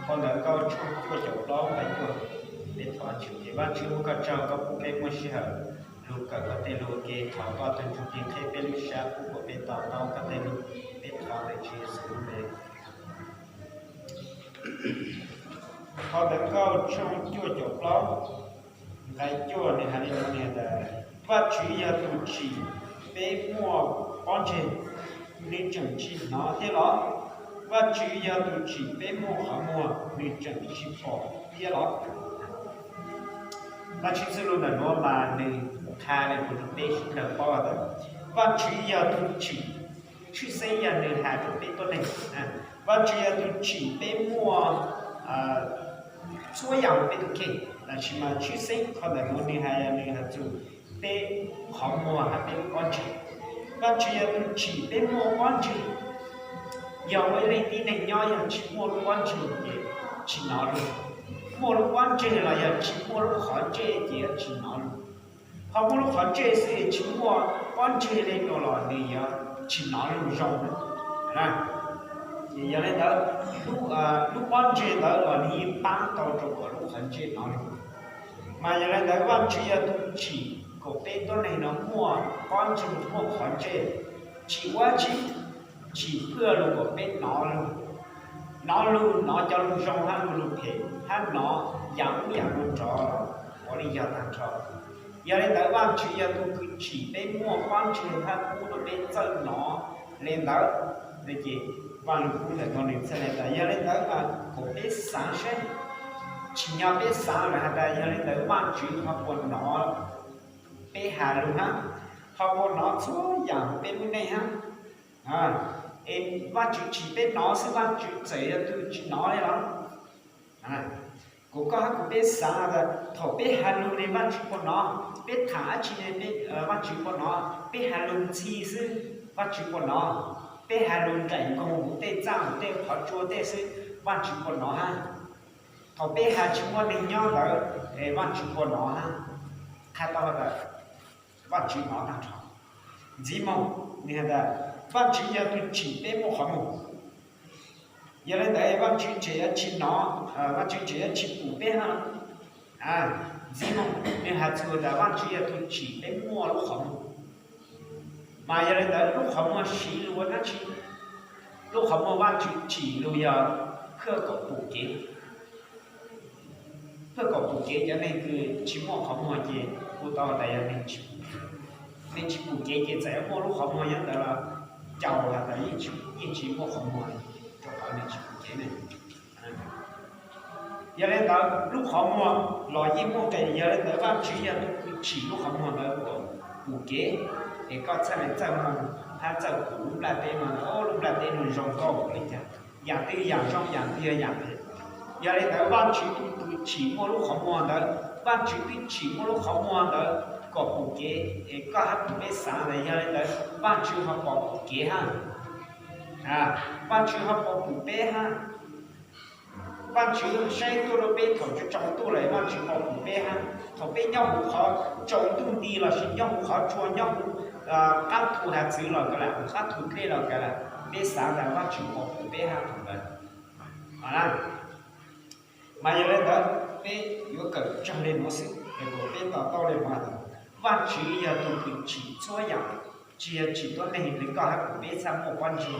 Phau Ntawv Nkauj tshooj cuaj caum plaub nqai cuaj. Peb thov Vajtswv, ces Vajtswv ua koj tsaug koj pub peb muaj sij hawm lug kawm koj tej lug ua ke, thov koj tug Ntsuj Plig qheb peb lub sab pub kom peb to taub koj tej lug. Peb thov ntawm Tswv Yexus lub npe. Phau Ntawv Nkauj tshooj cuaj caum plaub nqai cuaj nws hais li no, nws hais tias, Vajtswv yog tus tsim peb muaj pob ntseg, nws tseem tsis hnov thiab los? Vajtswv yog tus tsim peb muaj qhov muag, nws tseem tsis pom thiab los? Vajtswv txuj lug ntawm nuav mas nws qha le kuv rau peb sawv daws paub tas, Vajtswv yog tus tsim, tshwj xeeb yog nws has rau peb tuab neeg. Vajtswv yog tus tsim peb muaj txhua yam peb tug kheej, tab sis mas tshwj xeeb qhov ntawm nuav nws hais, nws hais txug peb qhov muag hab peb lub pob ntseg. Vajtswv yog tus tsim peb muaj pob ntseg. Yog ua ib leej tib neeg nyob yog tsis muaj lub pob ntseg ces tsis hnov lug. Muaj lub pob ntseg los yog tsis muaj lub qhov ntsej ces yuav tsis hnov lug. Ho muaj lub qhov ntsej xwb tsis muaj pob ntseg le nuav los nws yuav tsis hnov lug zoo. Yog le ntawd, lub pob ntseg ntawd los nws yeej paab tau rau kom lub qhov ntsej hnov lug. Mas yog le ntawd Vajtswv yog tus tsim kom peb tuab neeg no muaj pob ntseg muaj qhov ntsej, tsim ua dab tsi? Tsim pwj lug kom peb hnov lug, hnov lug, hnov cov lug zoo hab lug phem, hab hnov yam ub yam nuav nrov los ua le yog tag nrho. Yog le ntawd Vajtswv yog tus kws tsim peb muaj pob ntseg hab pub rau peb txawj hnov le ntawd. Ces Vaj Lug Kub ntawm no nws txhaj le tas, yog le ntawd mas kom peb xaav saib, tsim nyog peb xaav lawm has tas yog le ntawd Vajtswv ho puas hnov peb has lug hab, ho puas hnov txhua yam peb lub neej hab? Es Vajtswv tsim peb hnov xwb, Vajtswv txawm yog tus tsis hnov le los? Kuv, koj hab kuv peb xaav tas thaum peb has lug ne Vajtswv puas hnov? Peb tham dab tsi ne Vajtswv puas hnov? Peb has lug ntxhi xwb Vajtswv puas hnov? Peb has lug nraim nkoog tej txaj tej qhov tsua tej xwb Vajtswv puas hnov hab? Thaum peb has tsis muaj neeg nyob ntawd Vajtswv puas hnov hab? Qha tau tas Vajtswv hnov tag nrho. Ntxiv moog nws has tas Vajtswv yog tus tsim peb muaj qhov muag. Yog le ntawd Vajtswv tseem yuav tsis hnov, Vajtswv tseem yuav tsis pum peb hab? Ntxiv moog nws has txug tas Vajtswv yog tus tsim peb muaj lub qhov muag. Mas yog le ntawd lub qhov muag siv lug ua dab tsi? Lub qhov muag Vajtswv tsim lug yog phaj kom pum kev. Phaj kom pum kev cov neeg kws tsis muaj qhov muag ces kuj tau tas yog neeg tsis pum kev. Neeg tsis pum kev ces txawm yuav muaj lub qhov muag nyob ntawd los caus has tas yeej tsis muaj qhov muag, rau qhov neeg tsis pum kev ne. Yog le ntawd lub qhov muag los yeej muaj nqe, yog le ntawd Vajtswv yog tus kws tsim lub qhov muag ntawd kom pum kev, es koj txhaj le txawj moog hab txawj pum lub nplaj teb no, lub nplaj teb no zoo nkauj npaum le caag, yam twg yam zoo yam twg yam phem. Yog le ntawd Vajtswv tus kws tsim muaj lub qhov muag ntawd, Vajtswv twb tsim muaj lub qhov muag ntawd kom pum kev, es koj hab kuv peb xaav tas yog le ntawd Vajtswv ho puas pum kev hab? Vajtswv ho puas pum peb hab? Vajtswv saib tuaj rau peb thaum tsaus ntuj lawm Vajtswv puas pum peb hab? Thaum peb nyob huv qhov tsaus ntuj nti lossis nyob huv qhov tsua, nyob huv qab thu has txwv los kawg lawm, huv qab thu dlej los kawg lawm, peb xaav tas Vajtswv puas pum peb hab thaum ntawd? Mas yog le ntawd peb yuav kawm tsaug le nuav xwb es kom peb to taub le nuav tas Vajtswv yog tus kws tsim txhua yam, tsis yog tsim tuab neeg li koj hab kuv peb txhaj muaj pob ntseg,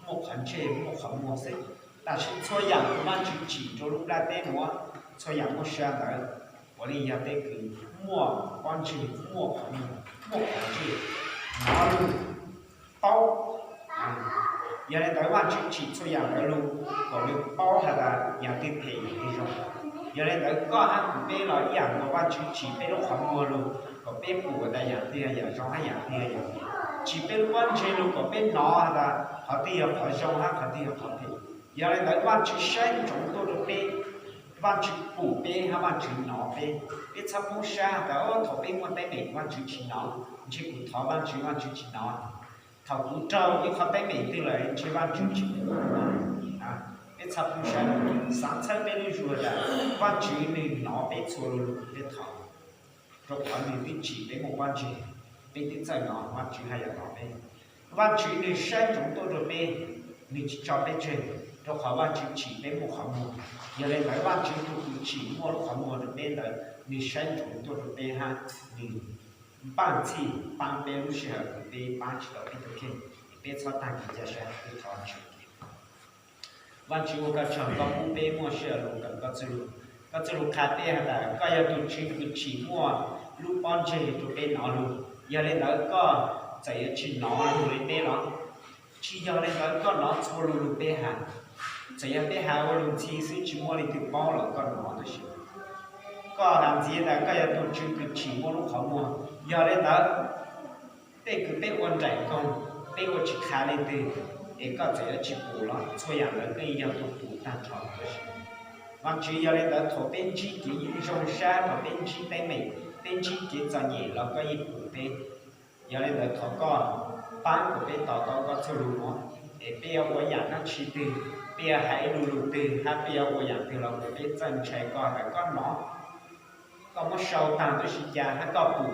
muaj qhov ntsej, muaj qhov muag xwb. Tab sis txhua yam kws Vajtswv tsim rau lub nplaj teb nuav, txhua yam muaj sab ntawd, puav leej yog tej kws muaj pob ntseg, muaj qhov muag, muaj qhov ntsej, hnov lug, paub. Yog le ntawd Vajtswv tsim txhua yam ntawd lug kom nws paub has tas yam twg phem yam twg zoo. Yog le ntawd koj hab kuv peb los ib yam nkaus, Vajtswv tsim peb lub qhov muag lug kom peb pum tas yam twg yog yam zoo hab yam twg yog yam phem, tsim peb lub pob ntseg lug kom peb hnov has tas qhov twg yog qhov zoo hab qhov twg yog qhov phem. Yog le ntawd Vajtswv saib ntsoov tuaj rau peb, Vajtswv pum peb hab Vajtswv hnov peb. Peb txhob poob sab tas thaum peb muaj teeb meem Vajtswv tsis hnov, ntshe kuv thov Vajtswv, Vajtswv tsis hnov. Thaum kuv raug ib qhov teeb meem twg lawm ntshe Vajtswv tsis pum kuv. Peb txhob poob sab, xaav txhawb peb lub zug tas Vajtswv nws hnov peb txhua lug lug kws peb thov, rau qhov nws twb tsim peb muaj pob ntseg, peb twb txawj hnov Vajtswv haj yam hnov peb. Vajtswv nws saib ntsoov tuaj rau peb, nws tsis tso peb tseg. rau qhov Vajtswv tsim peb muaj qhov muag. Yog li ntawd Vajtswv tus uas tsim muaj lub qhov muag rau peb ntawd, nws saib ntsoov tuaj rau peb hab, nws npaj txhij paab peb lub sij hawm uas peb paab tsis tau peb tus kheej, es peb txhob taag kev ca sab, peb thov Vajtswv. Vajtswv ua koj tsaug koj pub peb muaj sij hawm lug kawm koj txuj lug. Koj txuj lug qha peb has tas koj yog tus Tswv kws tsim muaj lub pob ntseg rau peb nov lug. Yog li ntawd koj txawm yuav tsis nov lug li peb los tsis yog li ntawd, koj nov txhua lug lug peb has. Txawm yog peb has ua lug ntxhi xwb tsis muaj leej twg paub los koj nov tab sis koj has ntxiv tas koj yog tus Tswv kws tsim muaj lub qhov muag. Yog li ntawd, tej kws peb ua nraim koog, peb ua tsis qha leej twg, es koj txawm yuav tsis pum los txhua yaam ntawd koj yog tus pum taag nrho. Vaajtswv, yog li ntawd thaum peb ntsib kev zoo sab, thaum peb ntsib teeb meem, peb ntsib kev txom nyem los koj yeej pum peb. Yog li ntawd thov koj paab kuas peb to taub koj txuj lug nuav, es peb yuav ua yaam dlaab tsi twg, peb yuav hais ib lu lug twg hab peb yuav ua yaam twg los kuas peb txawj ntshai koj has koj nov, koj muab sau taag tuab si ca hab koj pum,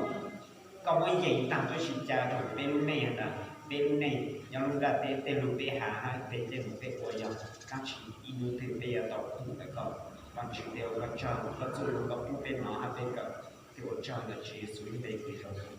koj muab yees taag tuab si ca rau peb lub neej has tas peb lub neej nyob lub nplaj teb tej lug peb has hab tej tej mus peb ua yog dlaab tsi ib nub twg peb yuav tau pum ntawm koj. Vaajtswv, peb ua koj tsaug koj txuj lug koj pub peb nov hab peb kawm. Peb ua tsaug ntawm Tswv Yexus lub npe kws zoo.